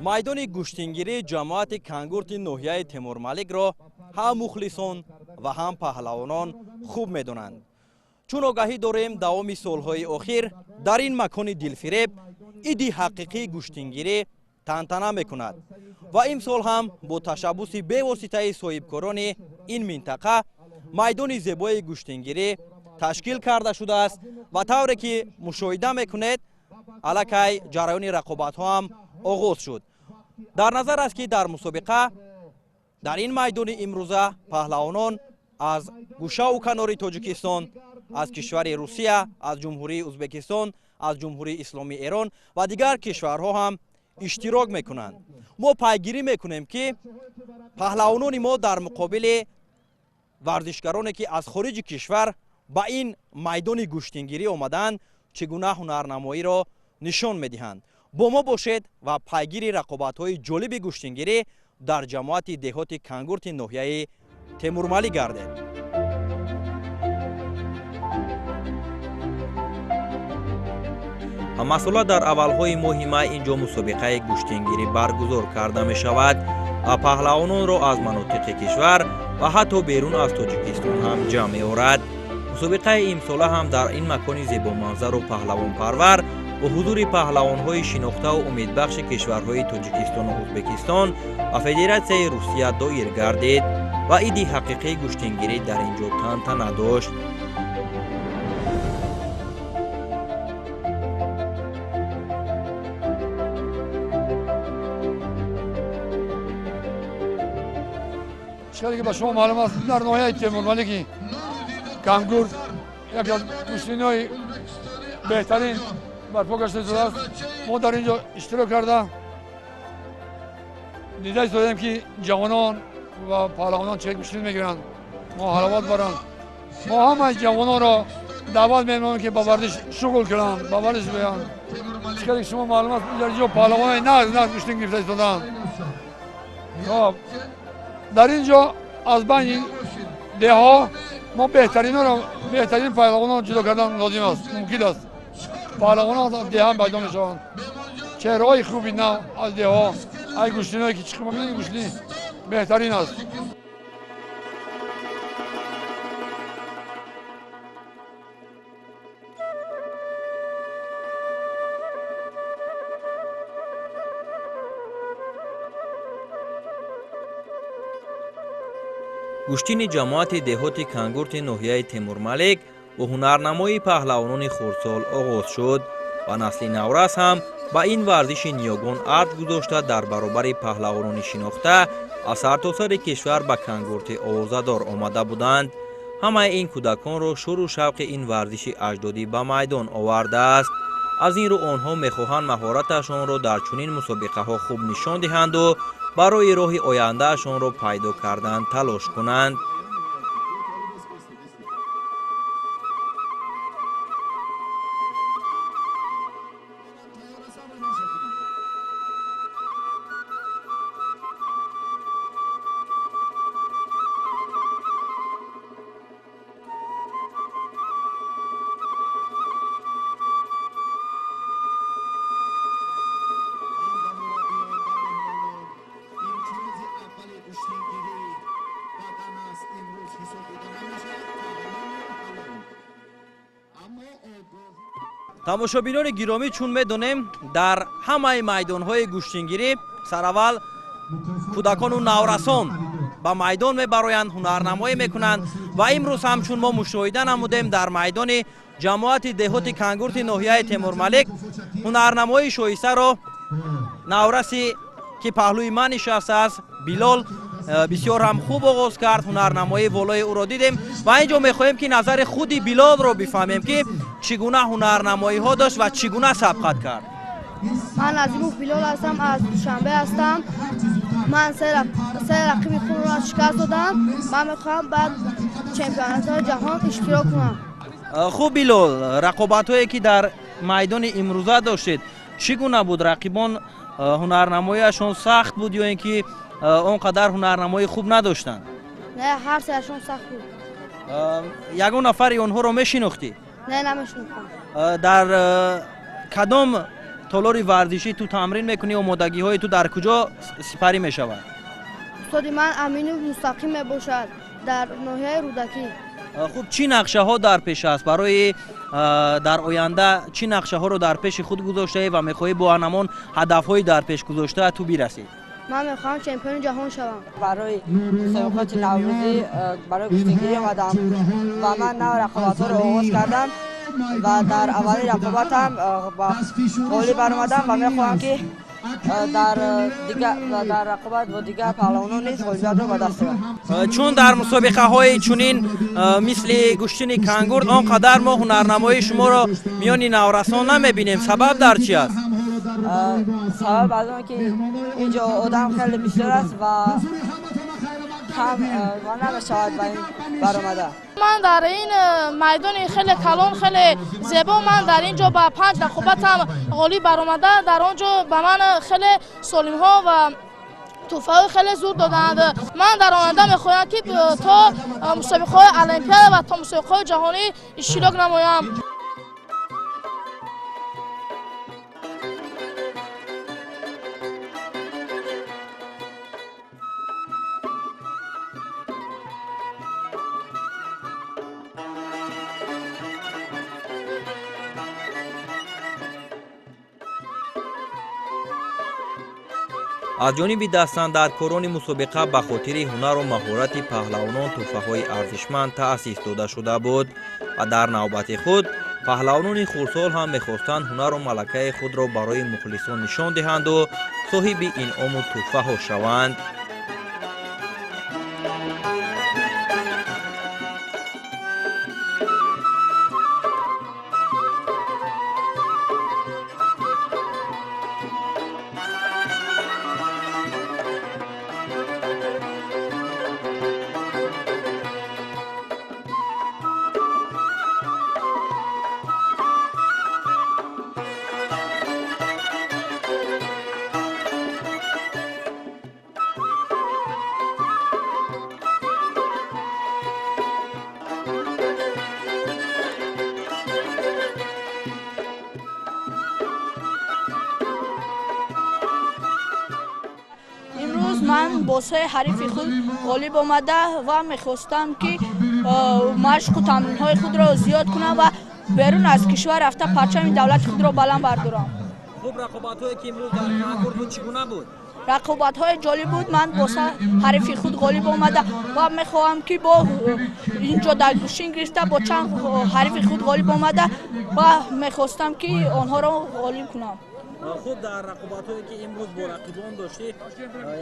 Майдони гӯштингирии ҷамоати Кангурти ноҳияи Темурмаликро ҳам мухлисон ва ҳам паҳлавонон хуб медонанд. Чун огаҳӣ дорем, давоми солҳои охир дар ин макони дилфиреб иди ҳақиқии гӯштингирӣ тантана мекунад ва имсол ҳам бо ташаббуси бевоситаи соҳибкорони ин минтақа майдони зебои гӯштингирӣ ташкил карда шудааст ва тавре ки мушоҳида мекунед, аллакай ҷараёни рақобатҳо ҳам оғоз шуд. Дар назар аст, ки дар мусобиқа дар ин майдони имрӯза паҳлавонон аз гӯшаву канори Тоҷикистон, аз кишвари Русия, аз Ҷумҳурии Узбекистон, аз Ҷумҳурии Исломии Эрон ва дигар кишварҳо ҳам иштирок мекунанд. Мо пайгирӣ мекунем, ки паҳлавонони мо дар муқобили варзишгароне, ки аз хориҷи кишвар ба ин майдони гӯштингирӣ омадаанд, чӣ гуна ҳунарнамоиро нишон медиҳанд. Бо мо бошед ва пайгири рақобатҳои ҷолиби гӯштингирӣ дар ҷамоати деҳоти Кангурти ноҳияи Темурмалӣ гардед. Ҳамасола дар аввалҳои моҳи май ин ҷо мусобиқаи гӯштингирӣ баргузор карда мешавад ва паҳлавононро аз манотиқи кишвар ва ҳатто берун аз Тоҷикистон ҳам ҷамъ меорад. Мусобиқаи имсола ҳам дар ин макони зебоманзару паҳлавонпарвар бо ҳузури паҳлавонҳои шинохтаву умедбахши кишварҳои Тоҷикистону Узбекистон ва Федератсияи Русия доир гардид ва иди ҳақиқии гӯштингирӣ дар ин ҷо тантана дошт. Чиқаре ки ба шумо маълум аст, дар ноҳияи Темурмалики Кангурт яке аз гӯштиниҳои беҳтарин барпо гашта истодааст. Мо дар ин ҷо иштирок карда дида истодаем, ки ҷавонон ва паҳлавонон чӣ гӯштин мегиранд, мо ҳаловат баранд. Мо ҳамаи ҷавононро даъват менамоем, ки ба варзиш шуғл кунанд, ба варзиш биёянд. Чиқаре ки шумо маълум аст, дар ин ҷо паҳлавонони нағз нағз гӯштин гирифта истодаанд. Хоб, дар ин ҷо аз байни деҳҳо мо беҳтаринро, беҳтарин паҳлавононро ҷудо кардан лозим аст, мумкин аст. Паҳлавонон аз деҳа пайдо мешаванд, чеҳраҳои хуби нав аз деҳҳо. Ай гӯштиное ки чӣ мебинед, гӯштини беҳтарин аст. Гӯштини ҷамоати деҳоти Кангурти ноҳияи Темурмалик бо ҳунарнамоии паҳлавонони хурдсол оғоз шуд ва насли наврас ҳам ба ин варзиши ниёгон арҷ гузошта, дар баробари паҳлавонони шинохта аз сартосари кишвар ба Кангурти овозадор омада буданд. Ҳамаи ин кӯдаконро шӯру шавқи ин варзиши аҷдодӣ ба майдон овардааст. Аз ин рӯ онҳо мехоҳанд маҳораташонро дар чунин мусобиқаҳо хуб нишон диҳанду барои роҳи ояндаашонро пайдо кардан талош кунанд. Тамошобинони гиромӣ, чун медонем, дар ҳамаи майдонҳои гӯштингирӣ сараввал кӯдакону наврасон ба майдон мебароянд, ҳунарнамоӣ мекунанд ва имрӯз ҳам, чун мо мушоҳида намудем, дар майдони ҷамоати деҳоти Кангурти ноҳияи Темурмалик ҳунарнамоии шоистаро наврасе, ки паҳлӯи ман нишастааст, Билол, бисёр ҳам хуб оғоз кард. Ҳунарнамоии волои ӯро дидем ва ин ҷо мехоҳем, ки назари худи Билолро бифаҳмем, ки чӣ гуна ҳунарнамоиҳо дошт ва чӣ гуна сабқат кард. Ман Азимов Билол ҳастам, аз Душанбе ҳастам. Ман се рақиби худро шикаст додам. Ман мехоҳам ба чемпионатҳои ҷаҳон иштирок кунам. Хуб, Билол, рақобатҳое, ки дар майдони имрӯза доштед, чӣ гуна буд? Рақибон ҳунарнамоиашон сахт буд ё ин ки он қадар ҳунарнамоии хуб надоштанд? Не, ҳар сеашон сахт буд. Ягон нафари онҳоро мешинохтӣ? Не, намешинохтам. Дар кадом толори варзишӣ ту тамрин мекунӣ, омодагиҳои ту дар куҷо сипарӣ мешавад? Устоди ман Аминов Мустақим мебошад, дар ноҳияи Рӯдакӣ. Хуб, чӣ нақшаҳо дар пеш аст барои дар оянда? Чӣ нақшаҳоро дар пеши худ гузоштаӣ ва мехоҳӣ бо ҳамон ҳадафҳои дар пеш гузошта ту бирасӣ? Ман мехоҳам чемпиони ҷаҳон шавам. Барои мусобиқоти наврӯзӣ барои гӯштингирӣ омадам ва ман нав рақобатҳоро оғоз кардам ва дар аввалин рақобатам ғолиб баромадам ва мехоҳам ки дар рақобат бо дигар паҳлавонон низ ғолибиятро ба даст орам. Чун дар мусобиқаҳои чунин мисли гӯштини кангурд он қадар мо ҳунарнамоии шуморо миёни наврасон намебинем, сабаб дар чи аст? Сабаб аз он ки инҷо одам хеле бисёр аст ва кам ва намешавад ба ин баромада. Ман дар ин майдони хеле калон, хеле зебо, ман дар ин ҷо ба 5 рақобатам ғолиб баромада, дар он ҷо ба ман хеле солимҳо ва тӯҳфаҳои хеле зуд доданд. Ман дар оянда мехоҳам ки то мусобиқаҳои олимпиада ва то мусобиқаҳои ҷаҳонӣ иштирок намоям. Аз ҷониби дастандаркорони мусобиқа ба хотири ҳунару маҳорати паҳлавонон тӯҳфаҳои арзишманд таъсис дода шуда буд ва дар навбати худ паҳлавонони хурдсол ҳам мехостанд ҳунару малакаи худро барои мухлисон нишон диҳанду соҳиби инъому тӯҳфаҳо шаванд. Ман бо се ҳарифи худ ғолиб омада ва мехостам ки машқу тамринҳои худро зиёд кунам ва берун аз кишвар рафта парчами давлати худро баланд бардорам. Хуб, рақобатҳое ки имрӯз дар Кангурд буд чӣ гуна буд? Рақобатҳои ҷолиб буд. Ман бо се ҳарифи худ ғолиб омада ва мехоҳам ки бо инҷо дар гӯштин гирифта бо чанд ҳарифи худ ғолиб омада ва мехостам ки онҳоро ғолиб кунам. Хуб, дар рақобатҳое ки имрӯз бо рақибон доштӣ,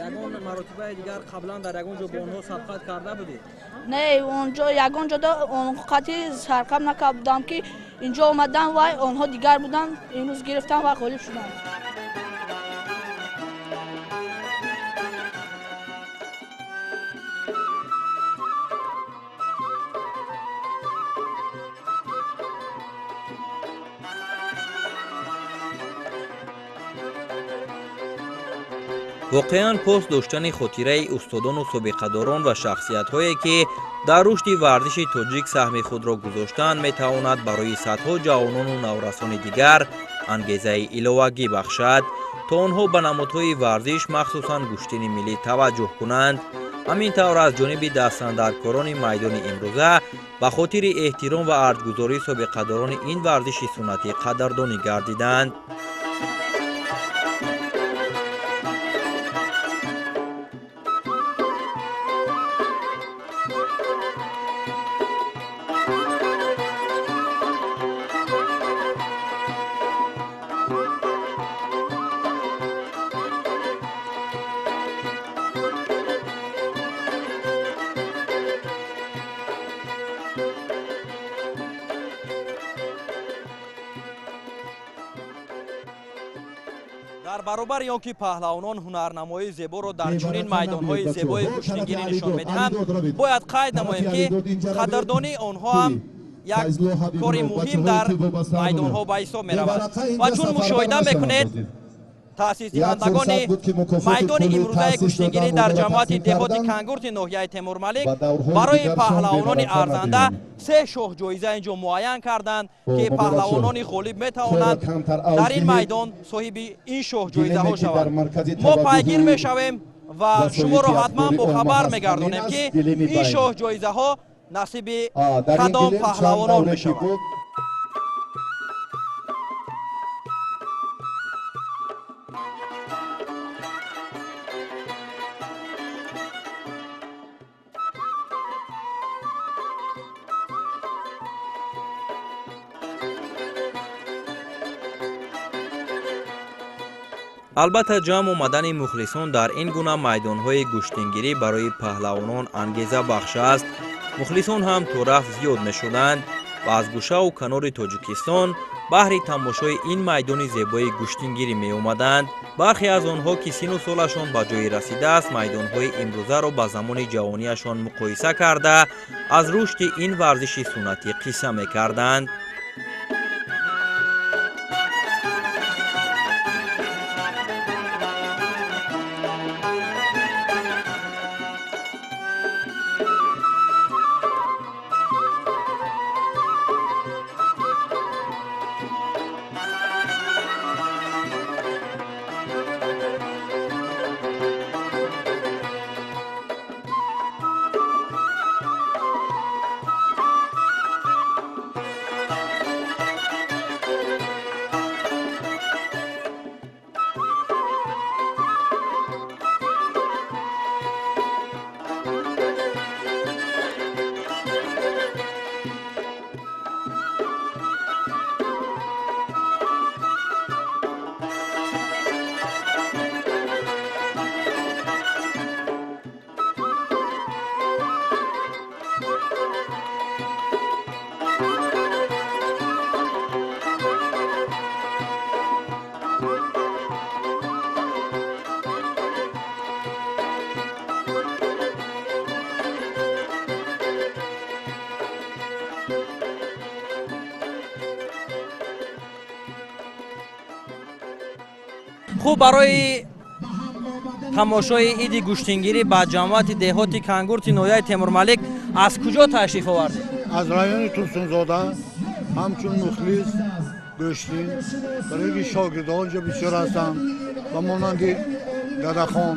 ягон маротибаи дигар қаблан дар ягон ҷо бо онҳо сабқат карда будӣ? Не, онҷо ягон ҷо он қати сарқаб накарда будам ки инҷо омадам ва онҳо дигар буданд, имрӯз гирифтам ва ғолиб шудам. Воқеан пос доштани хотираи устодону собиқадорон ва шахсиятҳое ки дар рушди варзиши тоҷик саҳми худро гузоштанд метавонад барои садҳо ҷавонону наврасони дигар ангезаи иловагӣ бахшад, то онҳо ба намудҳои варзиш, махсусан гӯштини миллӣ таваҷҷӯҳ кунанд. Ҳамин тавр аз ҷониби дастандаркорони майдони имрӯза ба хотири эҳтиром ва арҷгузории собиқадорони ин варзиши суннатӣ қадрдонӣ гардиданд. Дар баробари он ки паҳлавонон ҳунарнамоии зеборо дар чунин майдонҳои зебои гӯштингирӣ нишон медиҳанд, бояд қайд намоем ки қадрдонии онҳо ҳам як кори муҳим дар майдонҳо ба ҳисоб меравад ва чун мушоҳида мекунед, таъсисдиҳандагони майдони имрӯзаи гӯштингирӣ дар ҷамоати деҳоти Кангурти ноҳияи Темурмалик барои паҳлавонони арзанда Се шоҳҷоиза инҷо муайян карданд, ки паҳлавонони ғолиб метавонанд дар ин майдон соҳиби ин шоҳҷоизаҳо шаванд. Мо пайгир мешавем ва шуморо ҳатман бохабар мегардонем, ки ин шоҳҷоизаҳо насиби кадом паҳлавонон мешавад. Албатта, ҷамъ омадани мухлисон дар ин гуна майдонҳои гӯштингирӣ барои паҳлавонон ангезабахш аст. Мухлисон ҳам торафт зиёд мешуданд ва аз гӯшаву канори Тоҷикистон баҳри тамошои ин майдони зебои гӯштингирӣ меомаданд. Бархе аз онҳо, ки сину солашон ба ҷое расидааст, майдонҳои имрӯзаро ба замони ҷавониашон муқоиса карда, аз рушди ин варзиши суннатӣ қисса мекарданд. Хуб, барои тамошои иди гӯштингирӣ ба ҷамоати деҳоти Кангурти ноҳияи Темурмалик аз куҷо ташриф овардед? Аз райони Турсунзода, ҳамчун мухлис гӯштин, барои ки шогирдҳо инҷо бисёр ҳастанд ба монанди Дадахон,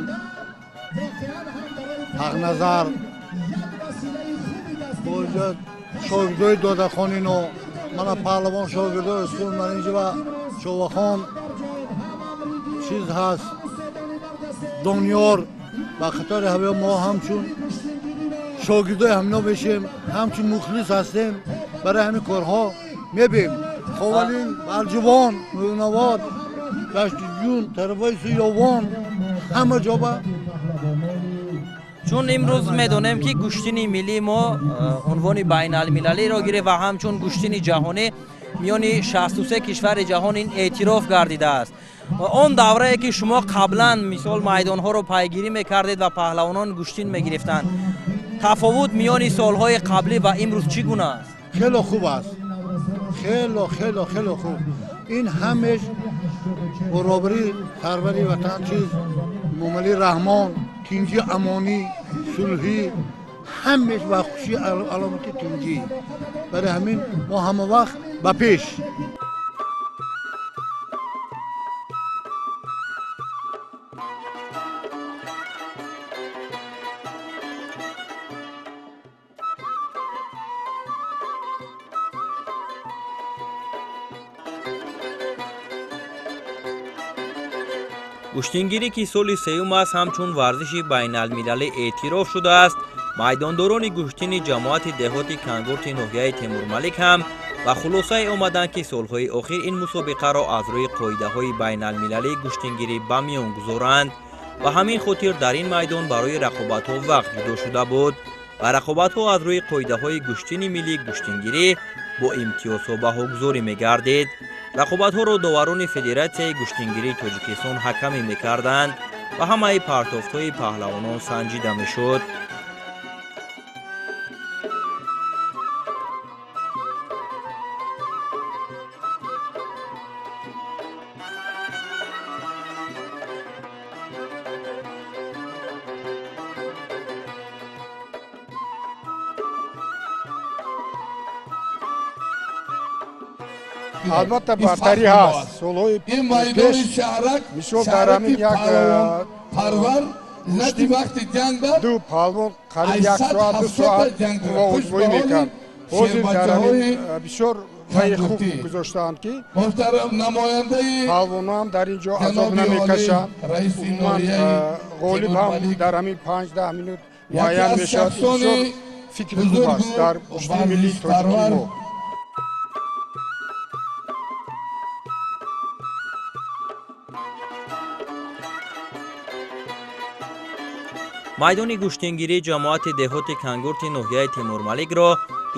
Ҳақназар, боинҷо шогирдои Додахон, ино мана паҳлавон шогирдои устун, ман инҷо ва Човахон чиз ҳаст, Дониёр, ба қатори ҳавё мо ҳамчун шогирдои ҳамино мешем, ҳамчун мухлис ҳастем, барои ҳамин корҳо мебем. Ховалин, Балҷувон, Мӯъминобод, Даштиҷун, тарафҳои Суёвон, ҳама ҷо ба. Чун имрӯз медонем, ки гӯштини миллии мо унвони байналмилалиро гирифт ва ҳамчун гӯштини ҷаҳонӣ миёни 63 кишвари ҷаҳон ин эътироф гардидааст. Он даврае, ки шумо қаблан мисол майдонҳоро пайгирӣ мекардед ва паҳлавонон гӯштин мегирифтанд, тафовут миёни солҳои қаблӣ ва имрӯз чӣ гуна аст? Хеле хуб аст, хеле хеле хеле хуб. Ин ҳамеш баробари сарвари ватан чиз Эмомалӣ Раҳмон, тинҷӣ, амонӣ, сулҳӣ, ҳамеш ба хушӣ, аломати тинҷӣ. Барои ҳамин мо ҳама вақт ба пеш. Гӯштингирӣ, ки соли сеюм аст ҳамчун варзиши байналмилалӣ эътироф шудааст, майдондорони гӯштини ҷамоати деҳоти Кангурти ноҳияи Темурмалик ҳам ба хулосае омаданд, ки солҳои охир ин мусобиқаро аз рӯи қоидаҳои байналмилалии гӯштингирӣ ба миён гузоранд. Ба ҳамин хотир дар ин майдон барои рақобатҳо вақт ҷудо шуда буд ва рақобатҳо аз рӯи қоидаҳои гӯштини миллии гӯштингирӣ бо имтиёзҳо баҳогузорӣ мегардид. Рақобатҳоро доварони Федератсияи гӯштингирии Тоҷикистон ҳакамӣ мекарданд ва ҳамаи партофтҳои паҳлавонон санҷида мешуд. Албатта, бартарӣ ҳаст. Солҳои пеш, мисол, дар ҳамин як ду паҳлвон қариб як соат, 2 соат озмоӣ мекард. Ҳозир дар ҳамин бисёр ваи хуб гузоштаанд, ки паҳлвонҳоам дар ин ҷо азоб намекашанд. Умуман, ғолиб ҳам дар ҳамин 5-10 минут муайян мешавад. Бисёр фикри хуб аст дар гӯштии миллии тоҷикии мо. Майдони гӯштингирии ҷамоати деҳоти Кангурти ноҳияи Темурмаликро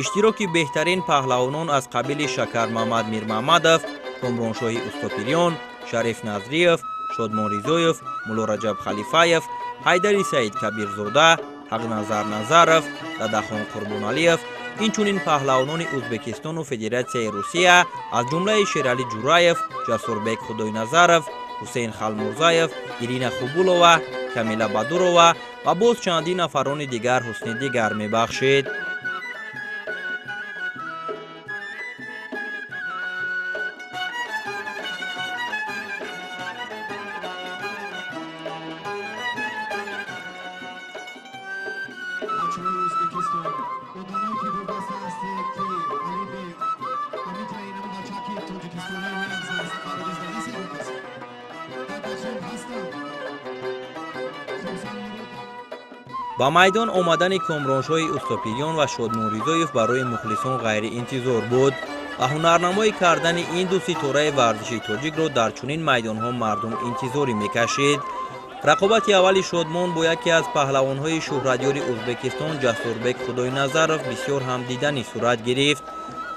иштироки беҳтарин паҳлавонон аз қабили Шакармамад Мирмаҳмадов, Комроншоҳи Устопирён, Шариф Назриев, Шодмон Ризоев, Муллораҷаб Халифаев, Ҳайдари Саидкабирзода, Ҳақназар Назаров, Дадахон Қурбоналиев, инчунин паҳлавонони Ӯзбекистону Федератсияи Русия аз ҷумлаи Шералӣ Ҷураев, Ҷасурбек Худойназаров, Ҳусейн Халмурзаев, Ирина Хубулова, Камила Бадурова ва боз чандин нафарони дигар ҳусни дигар мебахшид. Ба майдон омадани Комроншоҳи Устопирён ва Шодмон Ризоев барои мухлисон ғайриинтизор буд ва ҳунарнамоӣ кардани ин ду ситораи варзиши тоҷикро дар чунин майдонҳо мардум интизорӣ мекашид. Рақобати аввали Шодмон бо яке аз паҳлавонҳои шӯҳратёри Ӯзбекистон Ҷасурбек Худойназаров бисёр ҳам диданӣ сурат гирифт.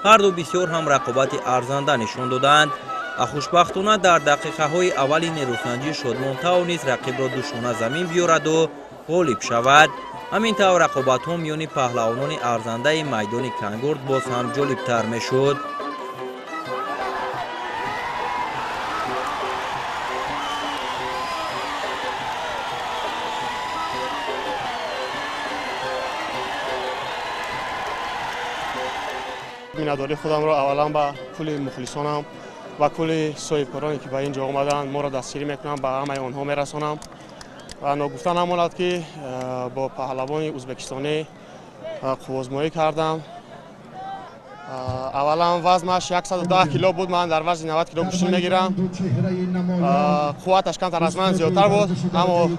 Ҳарду бисёр ҳам рақобати арзанда нишон доданд ва хушбахтона дар дақиқаҳои аввали нерӯсанҷӣ Шодмон тавонист рақибро душона замин биёраду ғолиб шавад. Ҳамин тавр, рақобатҳо миёни паҳлавонони арзандаи майдони Кангурт боз ҳам ҷолибтар мешуд. Миннатдории худамро аввалан ба кулли мухлисонам ва кулли соҳибкороне, ки ба ин ҷо омаданд, моро дастгирӣ мекунанд, ба ҳамаи онҳо мерасонам. Ва ногуфта намонад, ки бо паҳлавони ӯзбекистонӣ қуввозмоӣ кардам. Аввалан вазнаш 110 кило буд, ман дар вазни 90 кило гӯштин мегирам. Қувваташ камтар аз ман зиёдтар буд, аммо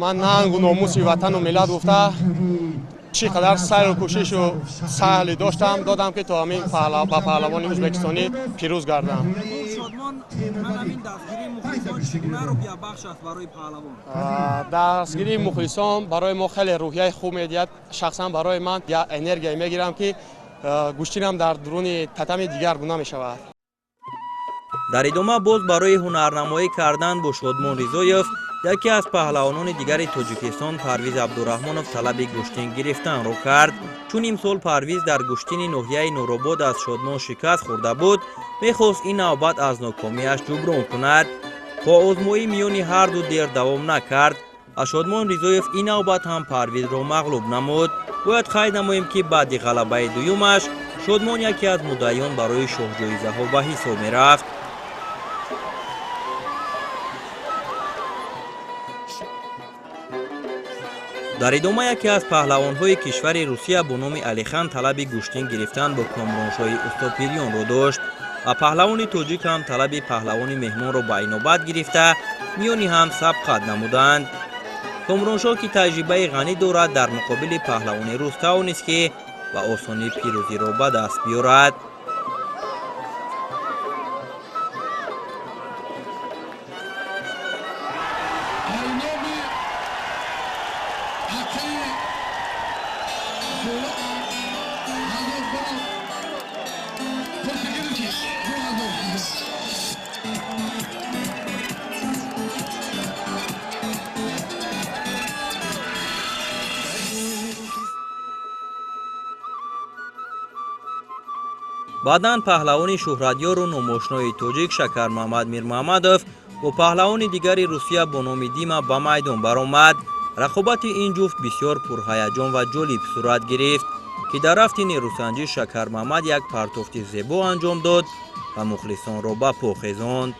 ман нангу номуси ватану миллат гуфта, чӣ қадар сайру кӯшишу саҳли доштам, додам, ки то ҳамин ба паҳлавони ӯзбекистонӣ пирӯз гардам. Дастгирии мухлисон барои мо хеле рӯҳияи хуб медиҳад. Шахсан барои ман як энергия мегирам, ки гӯштинам дар дуруни татами дигар гуна мешавад. Дар идома боз барои ҳунарнамоӣ кардан бо Шодмон Ризоев яке аз паҳлавонони дигари Тоҷикистон Парвиз Абдураҳмонов талаби гӯштин гирифтанро кард. Чун имсол Парвиз дар гӯштини ноҳияи Нуробод аз Шодмон шикаст хӯрда буд, мехост ин навбат аз нокомиаш ҷуброн кунад. Қувваозмоӣ миёни ҳарду дер давом накард ва Шодмон Ризоев ин навбат ҳам Парвизро мағлуб намуд. Бояд қайд намоем, ки баъди ғалабаи дуюмаш Шодмон яке аз муддаиён барои шоҳҷоизаҳо ба ҳисоб мерафт. Дар идома яке аз паҳлавонҳои кишвари Русия бо номи Алихан талаби гӯштин гирифтан бо Комроншоҳи Устопирёнро дошт ва паҳлавони тоҷик ҳам талаби паҳлавони меҳмонро ба инобат гирифта, миёни ҳам сабқат намуданд. Комроншоҳ, ки таҷрибаи ғанӣ дорад, дар муқобили паҳлавони рус тавонист, ки ба осонӣ пирӯзиро ба даст биёрад. Баъдан паҳлавони шӯҳратёру номошнои тоҷик Шакармаҳмад Мирмаҳмадов бо паҳлавони дигари Русия бо номи Дима ба майдон баромад. Рақобати ин ҷуфт бисёр пурҳаяҷон ва ҷолиб сурат гирифт. Ки дар рафти нерӯсанҷӣ Шакармаҳмад як партофти зебо анҷом дод ва мухлисонро ба по хезонд.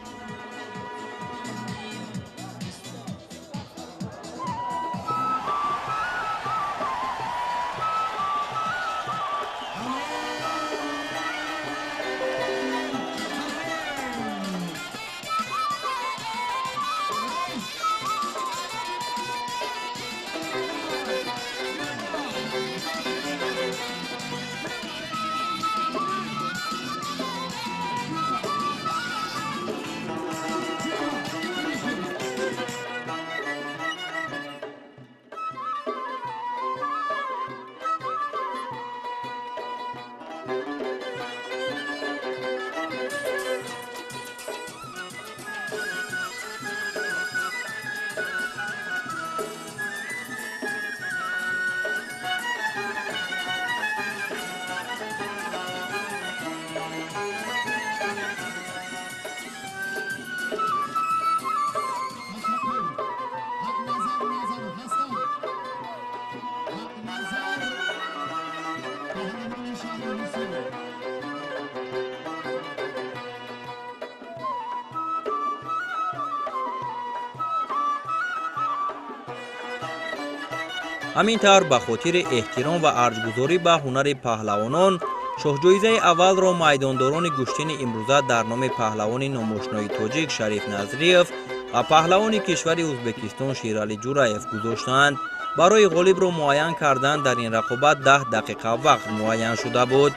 Ҳамин тавр, ба хотири эҳтиром ва арҷгузорӣ ба ҳунари паҳлавонон, шоҳҷоизаи аввалро майдондорони гӯштини имрӯза дар номи паҳлавони номошнои тоҷик Шариф Назриев ва паҳлавони кишвари Ӯзбекистон Шералӣ Ҷураев гузоштанд. Барои ғолибро муайян кардан дар ин рақобат 10 дақиқа вақт муайян шуда буд.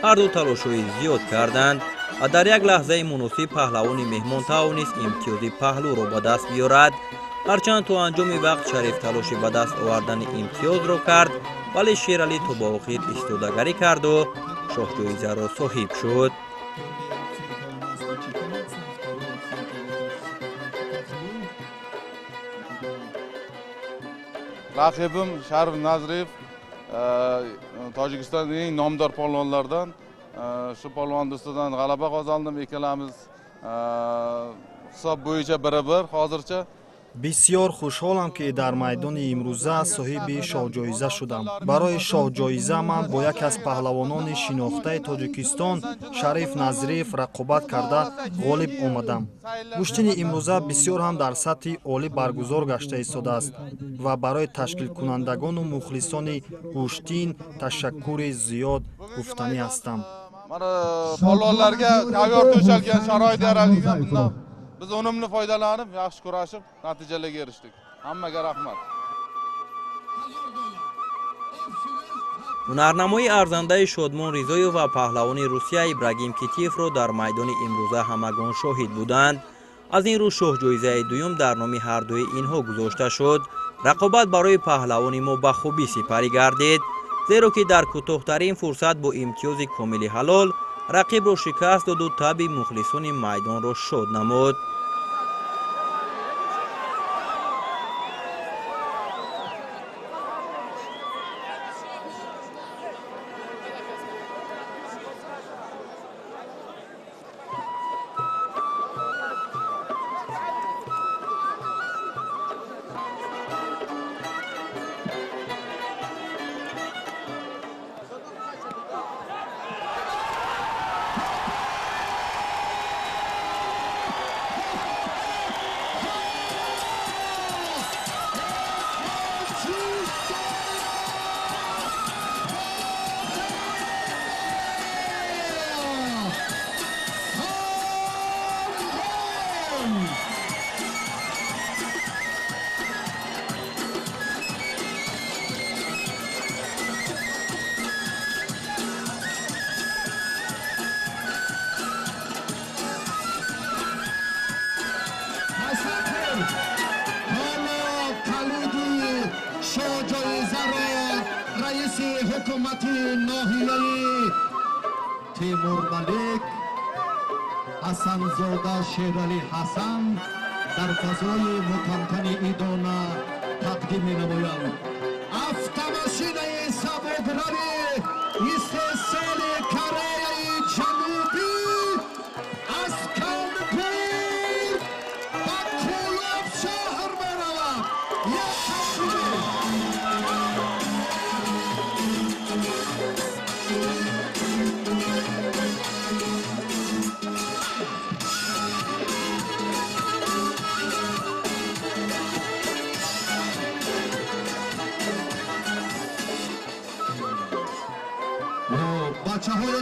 Ҳарду талошҳои зиёд карданд ва дар як лаҳзаи муносиб паҳлавони меҳмон тавонист имтиёзи паҳлӯро ба даст биёрад. Ҳарчанд то анҷоми вақт Шариф талоши ба даст овардани имтиёзро кард, вале Шералӣ то ба охир истодагарӣ карду шоҳҷоизаро соҳиб шуд. Raqibim Sharif Nazriyev Tojikistonning eng nomdor polvonlaridan. Shu polvon ustidan g'alaba qozondim. Ikkalamiz hisob bo'yicha 1-1 hozircha. Бисёр хушҳолам, ки дар майдони имрӯза соҳиби шоҳҷоиза шудам. Барои шоҳҷоиза ман бо яке аз паҳлавонони шинохтаи Тоҷикистон Шариф Назриев рақобат карда ғолиб омадам. Гӯштини имрӯза бисёр ҳам дар сатҳи олӣ баргузор гашта истодааст ва барои ташкилкунандагону мухлисони гӯштин ташаккури зиёд гуфтанӣ ҳастам. Polvonlarga tayyor to'shalgan sharoit yaratilgan, bundan biz unumli foydalanib, yaxshi kurashib, natijalarga erishdik. Hammaga rahmat. Ҳунарнамои арзандаи Шодмон Ризоев ва паҳлавони Русия Ибрагим Китиевро дар майдони имрӯза ҳамагон шоҳид буданд. Аз ин рӯ шоҳҷоизаи дуюм дар номи ҳардуи инҳо гузошта шуд. Рақобат барои паҳлавони мо ба хубӣ сипарӣ гардид, зеро ки дар кӯтоҳтарин фурсат бо имтиёзи комили ҳалол рақибро шикаст доду таби мухлисони майдонро шод намуд. Ҳукумати ноҳияи Темурмалик Ҳасанзода Шералӣ Ҳасан дар фазои мутантани идона тақдим менамоянд. Автомошинаи сабукрави истеҳсоли Кореяи Ҷанубӣ аз Канпур ба Кӯлоб шаҳр меравад. Як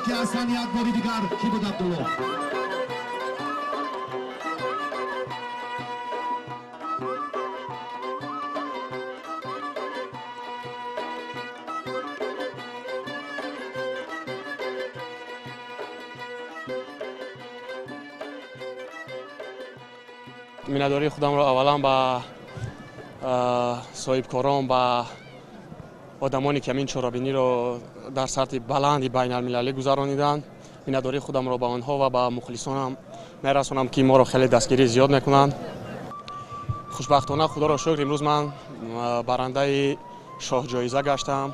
ки ҳастанд, як бори дигар ки буд Абдулло? Миннатдории худамро аввалан ба соҳибкорон, ба одамоне ки ҳамин чорабиниро дар сатҳи баланди байналмилалӣ гузарониданд. Миннатдории худамро ба онҳо ва ба мухлисонам мерасонам, ки моро хеле дастгирӣ зиёд мекунанд. Хушбахтона, худоро шукр, имрӯз ман барандаи шоҳҷоиза гаштам.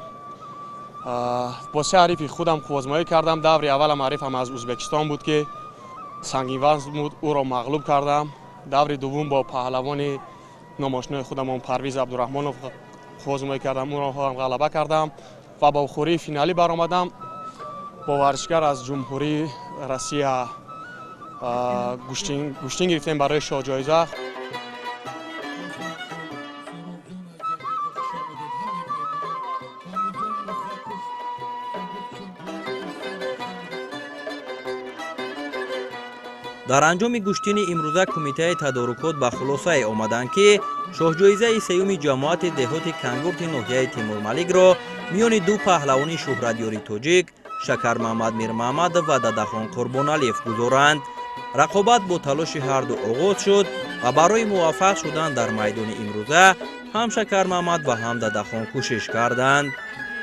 Бо се ҳарифи худам қуввозмоӣ кардам. Даври аввалам ҳарифам аз Ӯзбекистон буд, ки сангинвазн буд, ӯро мағлуб кардам. Даври дуввум бо паҳлавони номошинои худамон Парвиз Абдураҳмонов қуввозмоӣ кардам, ӯро ҳам ғалаба кардам ва ба хӯрии финалӣ баромадам. Бо варзишгар аз Ҷумҳурии Россия гӯштин гирифтем барои шоҳҷоиза. Дар анҷоми гӯштини имрӯза кумитаи тадорукот ба хулосае омаданд, ки шоҳҷоизаи сеюми ҷамоати деҳоти Кангурти ноҳияи Темурмаликро миёни ду паҳлавони шӯҳратёри тоҷик Шакармаҳмад Мирмаҳмадов ва Дадахон Қурбоналиев гузоранд. Рақобат бо талоши ҳарду оғоз шуд ва барои муваффақ шудан дар майдони имрӯза ҳам Шакармаҳмад ва ҳам Дадахон кӯшиш карданд.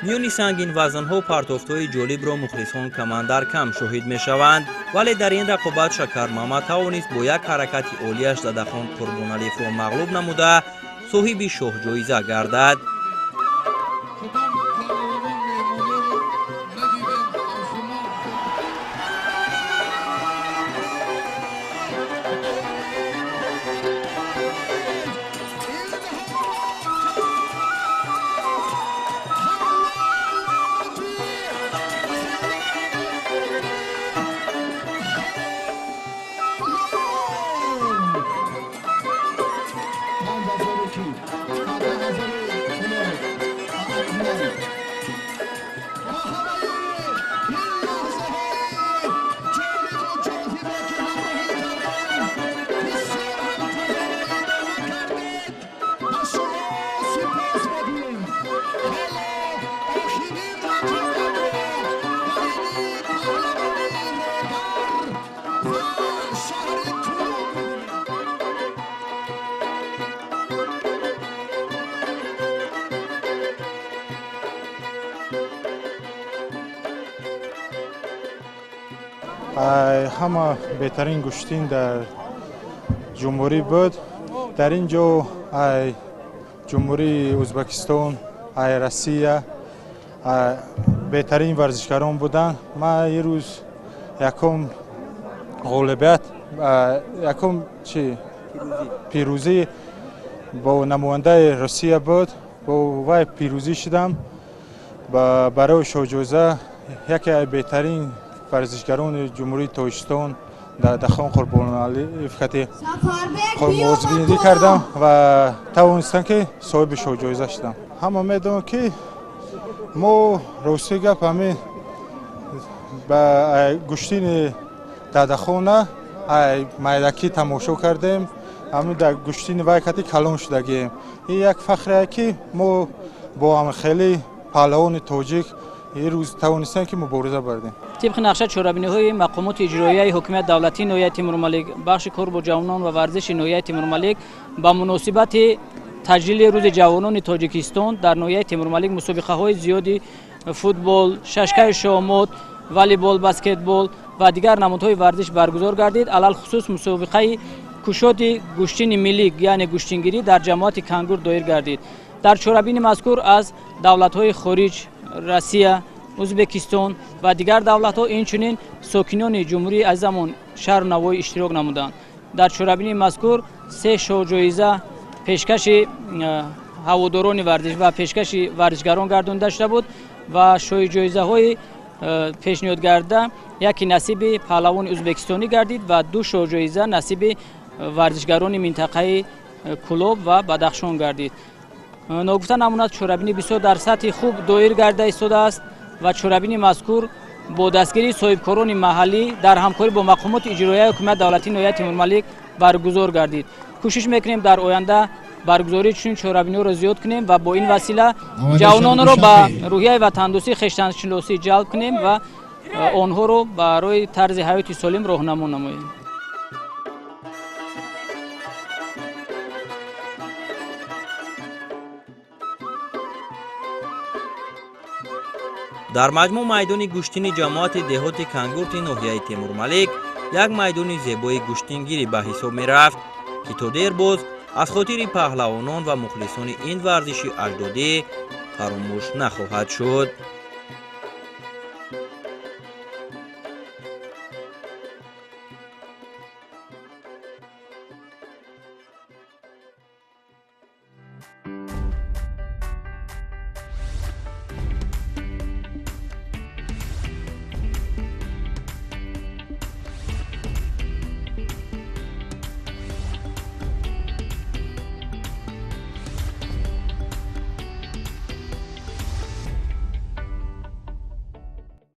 Миёни сангинвазнҳо партофтҳои ҷолибро мухлисон камандар кам шоҳид мешаванд, вале дар ин рақобат Шакармаҳмад тавонист бо як ҳаракати олияш Дадахон Қурбоналиевро мағлуб намуда соҳиби шоҳҷоиза гардад. Ҳама беҳтарин гӯштин дар ҷумҳурӣ буд. Дар ин ҷо ҷумҳурии Ӯзбекистон, Россия беҳтарин варзишгарон буданд. Ман ин рӯз якум ғолибият, якум чи пирӯзӣ бо намояндаи Россия буд. Бо вай пирӯзӣ шудам. Барои шоҳҷоиза яке аз беҳтарин варзишгарони Ҷумҳурии Тоҷикистон Дадахон Қурбоналиев кати мувозибинӣ кардам ва тавонистам, ки соҳиби шоҳҷоиза шудам. Ҳама медонанд, ки мо рости гап ҳамин ба гӯштини Дадахона майдакӣ тамошо кардем, ҳамин дар гӯштини вай кати калон шудагием. Ин як фахре, ки мо бо ҳамхелӣ паҳлавони тоҷик ин рӯз тавонистем, ки мубориза бардем. Тибқи нақша чорабиниҳои мақомоти иҷроияи ҳукумияти давлатии ноҳияи Темурмалик, бахши кор бо ҷавонон ва варзиши ноҳияи Темурмалик ба муносибати таҷлили Рӯзи ҷавонони Тоҷикистон дар ноҳияи Темурмалик мусобиқаҳои зиёди футбол, шашкаи шоҳмот, волейбол, баскетбол ва дигар намудҳои варзиш баргузор гардид. Алалхусус мусобиқаи кушоди гӯштини миллӣ, яъне гӯштингирӣ дар ҷамоати Кангур доир гардид. Дар чорабини мазкур аз давлатҳои хориҷ, Россия, Ӯзбекистон ва дигар давлатҳо, инчунин сокинони ҷумҳурии азизамон шаҳру навоӣ иштирок намуданд. Дар чорабини мазкур се шоҳҷоиза пешкаши ҳаводорони варзиш ва пешкаши варзишгарон гардонида шуда буд ва шоҳҷоизаҳои пешниҳодгарда яке насиби паҳлавони ӯзбекистонӣ гардид ва ду шоҳҷоиза насиби варзишгарони минтақаи Кӯлоб ва Бадахшон гардид. Ногуфта намонад, чорабинӣ бисёр дар сатҳи хуб доир гарда истодааст ва чорабини мазкур бо дастгирии соҳибкорони маҳаллӣ дар ҳамкорӣ бо мақомоти иҷроияи ҳукумати давлатии ноҳияи Темурмалик баргузор гардид. Кӯшиш мекунем дар оянда баргузории чунин чорабиниҳоро зиёд кунем ва бо ин васила ҷавононро ба рӯҳияи ватандӯстӣ, хештаншиносӣ ҷалб кунем ва онҳоро барои тарзи ҳаёти солим роҳнамо намоем. Дар маҷмӯъ майдони гӯштини ҷамоати деҳоти Кангурти ноҳияи Темурмалик як майдони зебои гӯштингирӣ ба ҳисоб мерафт, ки то дер боз аз хотири паҳлавонон ва мухлисони ин варзиши аҷдодӣ фаромӯш нахоҳад шуд.